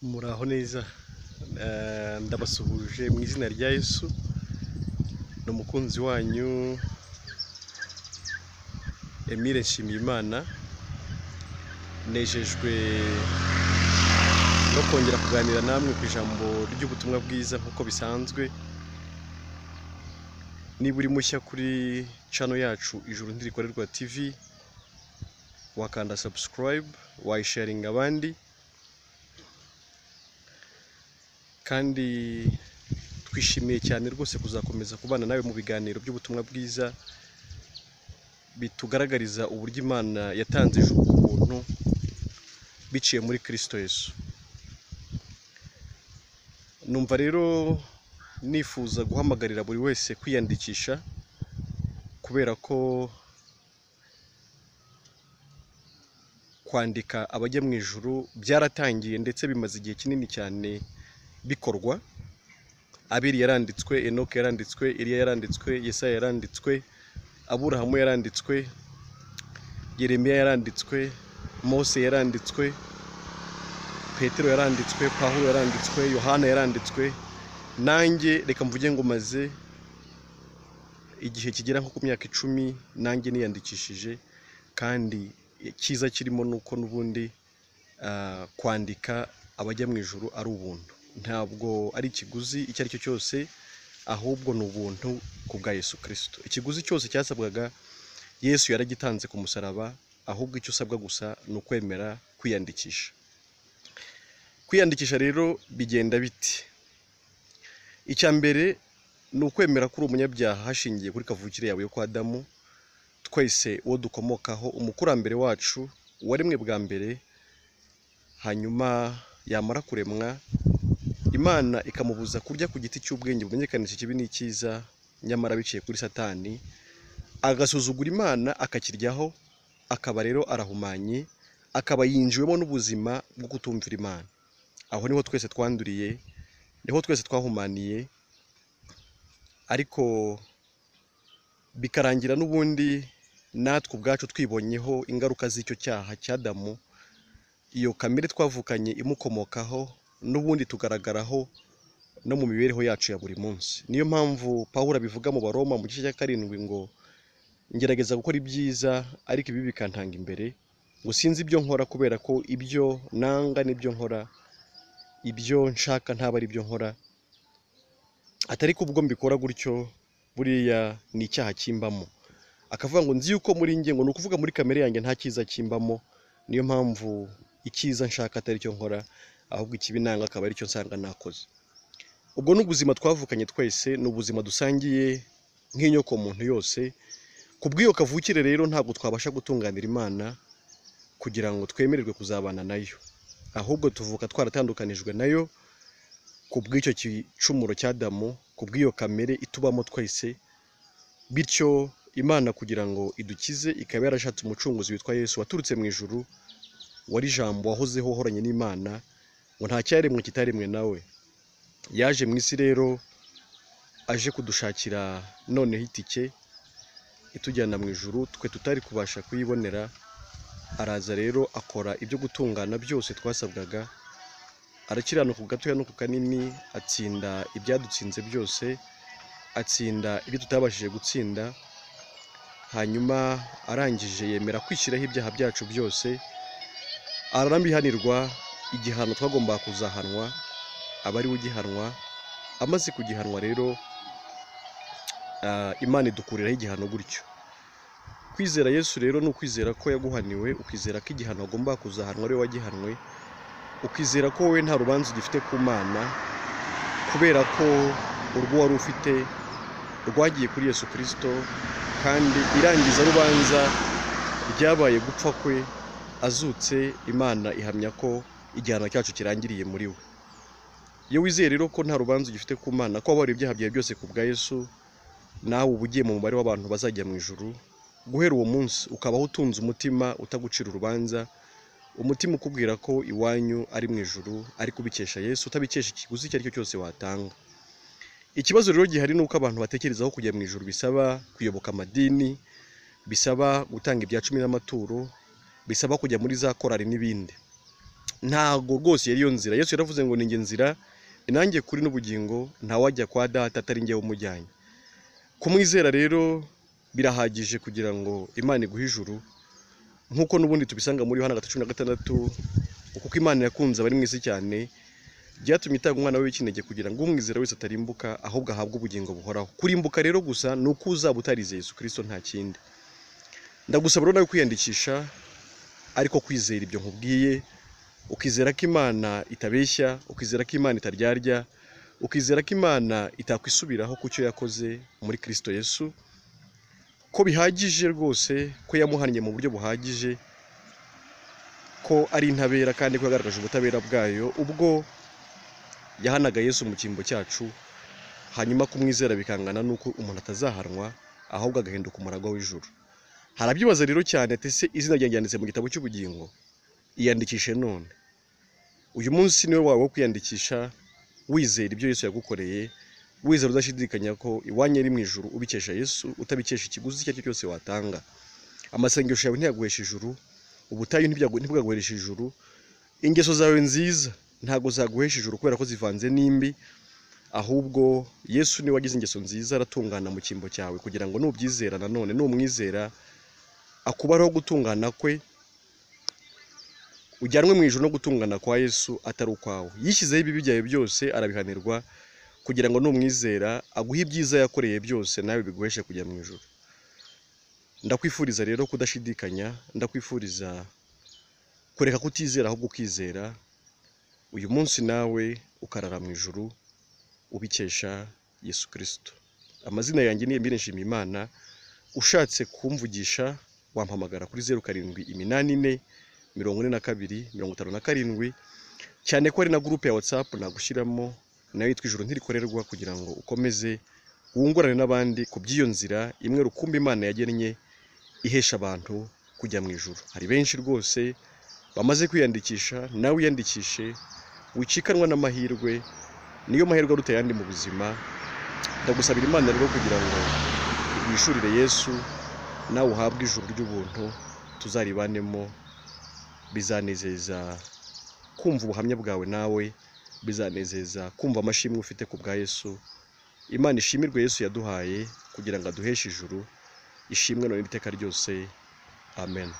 Muraho neza, ndabasuhuje mu izina rya Yesu, ni umukunzi wanyu Emile Nshimiyimana, nejejwe no kongera kuganira namwe ku ijambo ry'ubutumwa bwiza nk'uko bisanzwe. Niba uri mushya kuri channel yacu Ijuru Ntirikorerwa TV, wakanda subscribe, wayisharinga abandi, kandi twishimiye cyane rwose kuzakomeza kubana nawe mu biganiro by'ubutumwa bwiza bitugaragariza uburyo Imana yatanze ijuru ku buntu biciye muri Kristo Yesu. Numva rero nifuza guhamagarira buri wese kwiyandikisha, kubera ko kwandika abajya mu ijuru byaratangiye ndetse bimaze igihe kinini cyane bikorwa. Abeli yaranditswe, Enoki yaranditswe, Eliya yaranditswe, Yesaya yaranditswe, Aburahamu yaranditswe, Yeremiya yaranditswe, Mose yaranditswe, Petero yaranditswe, Pawulo yaranditswe, Yohana yaranditswe. Nanjye reka mvuge ngo maze igihe kigera nko ku myaka 10 nanjye niyandikishije, kandi icyiza kirimo nuko n'ubundi kwandika abajya mu ijuru ari ubuntu, ntabwo ari ikiguzi icyo ari cyo cyose, ahubwo ni ubuntu ku bwa Yesu Kristo. Ikiguzi cyose cyasabwaga Yesu yaragitanze ku musaraba, ahubwo icyo usabwa gusa ni ukwemera kwiyandikisha. Kwiyandikisha rero bigenda biti: icya mbere ni ukwemera ko uri umunyabyaha hashingiye kuri kavukire yawe yo kwa Adamu. Twese uwo dukomokaho, umukurambere wacu waremwe bwa mbere, hanyuma yamara kuremwa Imana ikamubuza kurya ku giti cy'ubwenge bumenyekanisha ikibi n'icyiza, nyamara biciye kuri Satani agasuzugura Imana akakiryaho, akaba rero arahumanye, akaba yinjiwemo n'ubuzima bwo kutumvira Imana. Aho niho twese twanduriye, niho twese twahumaniye, ariko bikarangira n'ubundi natwe ubwacu twibonyeho ingaruka z'icyo cyaha cya Adamu. Iyo kamere twavukanye imukomokaho n'ubundi tugaragaraho no mu mibereho yacu ya buri munsi. Niyo mpamvu Pawulo abivuga mu Baroma mu gice cya 7 ngo ngerageza gukora ibyiza ariko ibi bikantanga imbere, ngo sinzi ibyo nkora kubera ko ibyo nanga n'ibyo nkora, ibyo nshaka ntaba ari ibyo nkora, atari ko ubwo mbikora gutyo buriya ni icyaha kimbamo. Akavuga ngo nzi yuko muri njye, ngo ni ukuvuga muri kamere yanjye nta cyiza kimbamo, niyo mpamvu icyiza nshaka atari cyo nkora, ahubwo ikibi nanga akaba aricyo nsanga nakoze. Ubwo ni ubuzima twavukanye twese, ni ubuzima dusangiye nk'inyoko muntu yose. Ku bw'iyo kavukire rero ntabwo twabasha gutunganira Imana kugira ngo twemererwe kuzabana nayo, ahubwo tuvuka twaratandukanijwe nayo ku bw'icyo gicumuro cya Adamu, ku bw'iyo kamere itubamo twese. Bityo Imana kugira ngo idukize ikaba yarashatse umucunguzi witwa Yesu waturutse mu ijuru, wari Ijambo wahozeho uhoranye n'Imana, ngo nta cyaremwe kitaremwe nawe. Yaje mu isi rero aje kudushakira noneho itike itujyana mu ijuru, twe tutari kubasha kuyibonera. Araza rero akora ibyo gutungana byose twasabwaga, arakiranuka ku gatoya no ku kanini, atsinda ibyadutsinze byose, atsinda ibyo tutabashije gutsinda. Hanyuma arangije yemera kwishyiraho ibyaha byacu byose, aranabihanirwa igihano twagombaga kuzahanwa, aba ari we ugihanwa. Amaze kugihanwa rero Imana idukuriraho igihano gutyo. Kwizera Yesu rero ni ukwizera ko yaguhaniwe, ukizera ko igihano agomba kuzahanwa ari we wagihanwe, ukizera ko wowe nta rubanza ugifite ku Mana, kubera ko urwo wari ufite rwagiye kuri Yesu Kristo, kandi irangiza rubanza ryabaye gupfa kwe, azutse Imana ihamya ko igihano cyacu kirangiriye muri we. Iyo wizeye rero ko nta rubanza ugifite ku Mana, ko wabariwe ibyaha byawe byose ku bwa Yesu, nawe uba ugiye mu mubare w'abantu bazajya mu ijuru. Guhera uwo munsi ukabaho utunze umutima utagucira urubanza, umutima ukubwira ko iwanyu ari mu ijuru, ariko ubikesha Yesu, utabikesha ikiguzi icyo ari cyo cyose watanga. Ikibazo rero gihari ni uko abantu batekerezaho kujya mu ijuru bisaba kuyoboka amadini, bisaba gutanga ibya cumi n'amaturo, bisaba kujya muri za korali n'ibindi. Ntabwo rwose yari iyo nzira. Yesu yaravuze ngo ni njye nzira, ni nanjye kuri n'ubugingo, ntawajya kwa data atari njyewe umujyanye. Kumwizera rero birahagije kugira ngo Imana iguhe ijuru, nk'uko n'ubundi tubisanga muri Yohana 3:16, kuko Imana yakunze abari mu isi cyane, byatumye itanga umwana we w'ikinege kugira ngo umwizera wese atarimbuka, ahubwo ahabwe ubugingo buhoraho. Kurimbuka rero gusa ni uko uzaba utarizeye Yesu Kristo, nta kindi. Ndagusaba rero nawe kwiyandikisha, ariko kwizera ibyo nkubwiye, ukizera ko Imana itabeshya, ukizera ko Imana itaryarya, ukizera ko Imana itakwisubiraho ku cyo yakoze muri Kristo Yesu, ko bihagije rwose, ko yamuhannye mu buryo buhagije, ko ari intabera kandi ko yagaragaje ubutabera bwayo ubwo yahanaga Yesu mu cyimbo cyacu, hanyuma kumwizera bikangana n'uko umuntu atazahanwa, ahubwo agahinduka umuragwa w'ijuru. Harabyibaza rero cyane ati ese izina ryanjye ryanditse mu gitabo cy'ubugingo? Iyandikishe none. Uyu munsi niwe wawe wo kwiyandikisha, wizera ibyo Yesu yagukoreye, wizera udashidikanya ko iwanyu ari mu ijuru, ubikesha Yesu, utabikesha ikiguzi icyo ari cyo cyose watanga. Amasengesho yawe ntiyaguhesha ijuru, ubutayu ntibwaguhesha ijuru, ingeso zawe nziza ntabwo zaguhesha ijuru kubera ko zivanze n'imbi, ahubwo Yesu niwe wagize ingeso nziza aratungana mu cyimbo cyawe, kugira ngo nubyizera nanone numwizera akubaraho gutungana kwe, ujyanwe mu ijuru no gutungana kwa Yesu atari ukwawe. Yishyizeho ibibi byawe byose arabihanirwa, kugira ngo numwizera aguhe ibyiza yakoreye byose, nawe biguheshe kujya mu ijuru. Ndakwifuriza rero kudashidikanya, ndakwifuriza kureka kutizera ahubwo ukizera, uyu munsi nawe ukarara mu ijuru ubikesha Yesu Kristo. Amazina yanjye ni Emile Nshimiyimana. Ushatse kumvugisha wampamagara kuri 0 7 8 4 42 57, cyane ko ari na groupe ya WhatsApp nagushyiramo, nayo yitwa Ijuru Ntirikorerwa, kugira ngo ukomeze wungurane n'abandi ku by'iyo nzira imwe rukumbi Imana yagennye ihesha abantu kujya mu ijuru. Hari benshi rwose bamaze kwiyandikisha, nawe wiyandikishe, wicikanwa n'amahirwe, niyo mahirwe aruta ayandi mu buzima. Ndagusabira Imana rero kugira ngo igwishurire Yesu, nawe uhabwe ijuru ry'ubuntu tuzaribanemo. Bizanezeza kumva ubuhamya bwawe, nawe bizanezeza kumva amashimwe ufite ku bwa Yesu. Imana ishimirwe Yesu yaduhaye kugira ngo aduheshe ijuru, ishimwe none iteka ryose. Amen.